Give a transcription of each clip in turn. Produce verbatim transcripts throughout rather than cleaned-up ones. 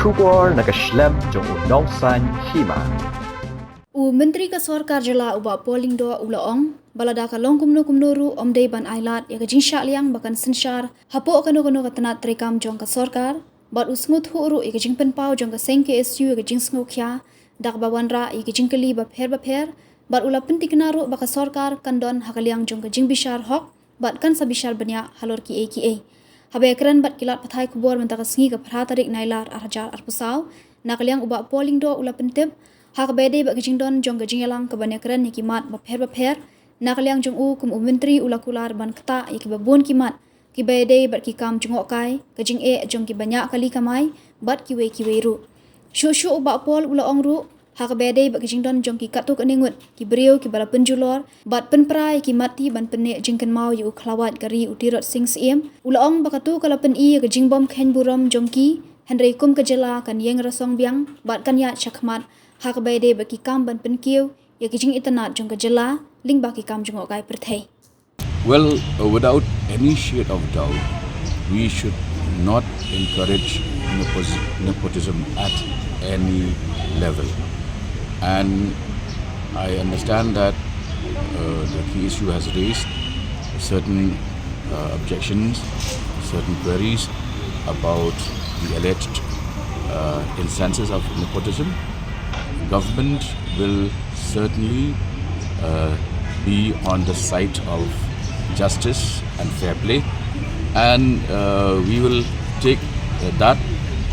Khubor na ka shlem jong u Nongsaiñ Hima. U Myntri ka Sorkar Jylla u Bah Paul Lyngdoh u la ong ba lada ka long kumno kumno ruh ym dei ban ailad ïa ka jingshah liang ba kan synshar hapoh kano kano ka tnat treikam jong ka sorkar, bad u sngewthuh ruh ïa ka jingpynpaw jong ka seng K S U ïa ka jingsngewkhia da kaba wanrah ïa ka jingkylli bapher bapher, bad u la pyntikna ruh ba ka sorkar kan don ha ka liang jong ka jingbishar hok bad kan sa bishar bniah halor kiei kiei. Haba ïakren bad ki lad pathai khubor mynta ka sngi ka phra tarik Nailar ar hajar arphew saw, na ka liang u Bah Paul Lyngdoh u la pyntip ha kaba ïadei bad ka jingdon jong ka jingïalang kaban ïakren ïa ki mat bapher bapher. Na ka liang jong u kum u Myntri u la kular ban ktah ïa kiba bun ki mat kiba ïadei bad ki kam jngohkai, ka jingeh jong kiba ñiah kali kamai bad kiwei kiwei ruh. Shuh shuh u Bah Paul u la ong ruh ha kaba ïadei bad ka jingdon jong ki katto katne ngut ki briew kiba la pynjulor bad pynpra ïa ki matti ban pynneh jingkynmaw ïa u khlawait ka ri u Tirot Sing Syiem, u la ong ba kato ka la pyni ïa ka jingbymkheiñ burom jong ki, hynrei kum ka jylla kan ïeng rasong biang bad kan ïaid shakhmat ha kaba ïadei bad ki kam ban pynkiew ïa ka jingitynnad jong ka jylla lyngba ki kam jngohkai pyrthei. Well, uh, without any shade of doubt, we should not encourage nepos- nepotism at any level. And I understand that uh, the K S U has raised certain uh, objections, certain queries about the alleged uh, instances of nepotism. Government will certainly uh, be on the side of justice and fair play, and uh, we will take uh, that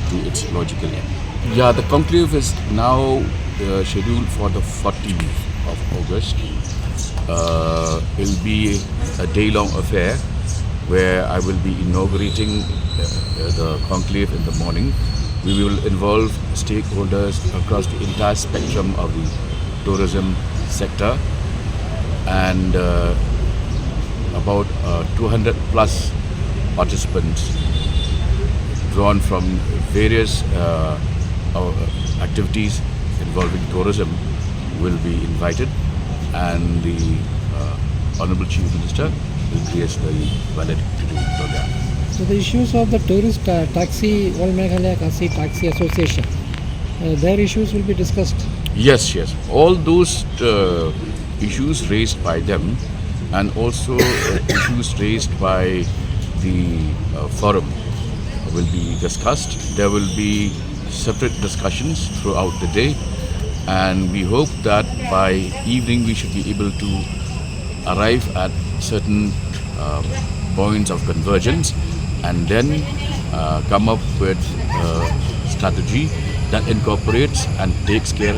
to its logical end. Yeah, the conclave is now uh, scheduled for the fourteenth of August. Uh, it'll be a day long affair where I will be inaugurating uh, the conclave in the morning. We will involve stakeholders across the entire spectrum of the tourism sector, and uh, about uh, two hundred plus participants drawn from various uh, uh, activities involving tourism will be invited, and the uh, Honorable Chief Minister will grace the valedictory program. So the issues of the tourist uh, taxi, All Meghalaya Khasi Taxi Association, uh, their issues will be discussed. Yes, yes. All those uh, issues raised by them and also uh, issues raised by the uh, forum will be discussed. There will be separate discussions throughout the day, and we hope that by evening we should be able to arrive at certain uh, points of convergence and then uh, come up with a strategy that incorporates and takes care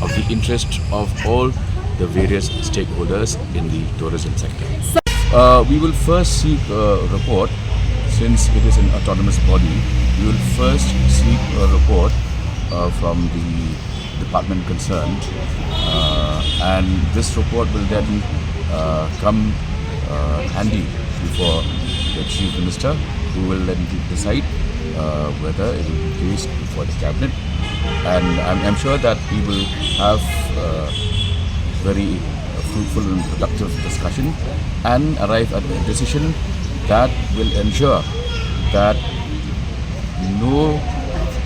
of the interest of all the various stakeholders in the tourism sector. Uh, we will first seek a report, since it is an autonomous body, we will first seek a report uh, from the department concerned, uh, and this report will then uh, come uh, handy before the Chief Minister, who will then decide uh, whether it will be placed before the cabinet. And I'm, I'm sure that we will have uh, very fruitful and productive discussion and arrive at a decision that will ensure that no,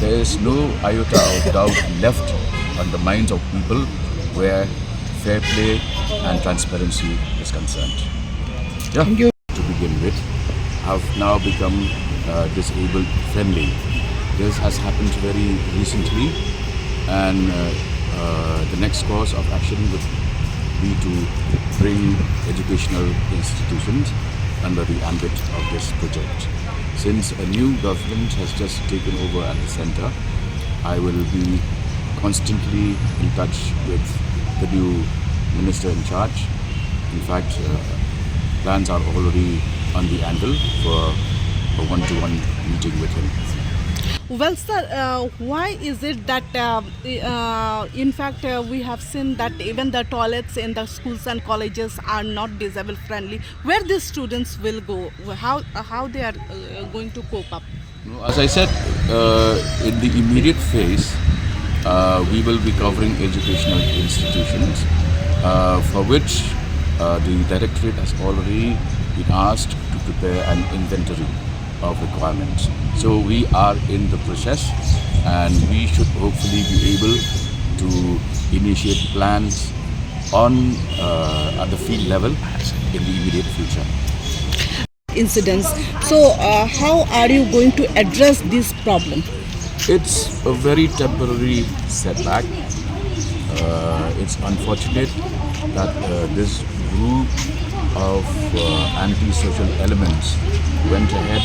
there is no iota of doubt left on the minds of people where fair play and transparency is concerned. Yeah. Thank you. To begin with, have now become uh, disabled friendly. This has happened very recently, and uh, uh, the next course of action would be to bring educational institutions under the ambit of this project. Since a new government has just taken over at the center, I will be constantly in touch with the new minister in charge. In fact, uh, plans are already on the anvil for a one-to-one meeting with him. Well, sir, uh, why is it that, uh, uh, in fact, uh, we have seen that even the toilets in the schools and colleges are not disabled friendly? Where these students will go? How, how they are uh, going to cope up? As I said, uh, in the immediate phase, uh, we will be covering educational institutions uh, for which uh, the directorate has already been asked to prepare an inventory of requirements. So we are in the process and we should hopefully be able to initiate plans on uh, at the field level in the immediate future. Incidents. So, uh, how are you going to address this problem? It's a very temporary setback. Uh, it's unfortunate that uh, this group of uh, antisocial elements went ahead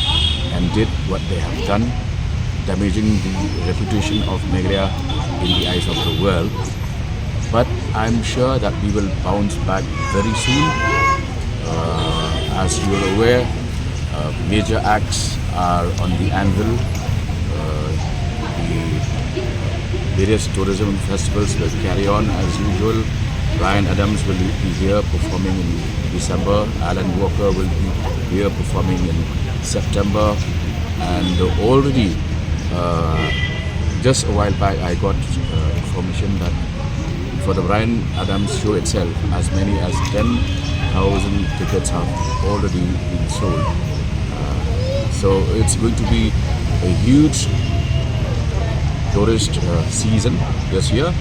and did what they have done, damaging the reputation of Meghalaya in the eyes of the world. But I'm sure that we will bounce back very soon. Uh, as you are aware, uh, major acts are on the anvil. Uh, the various tourism festivals will carry on as usual. Bryan Adams will be here performing in December. Alan Walker will be here performing in September. And already, uh, just a while back, I got uh, information that for the Bryan Adams show itself, as many as ten thousand tickets have already been sold. Uh, so it's going to be a huge tourist uh, season this year,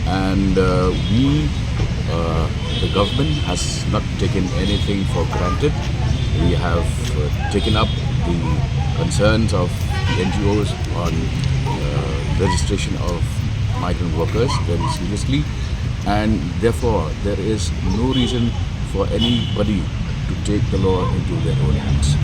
and uh, we, uh, the government has not taken anything for granted. We have uh, taken up the concerns of the N G Os on uh, registration of migrant workers very seriously, and therefore there is no reason for anybody to take the law into their own hands.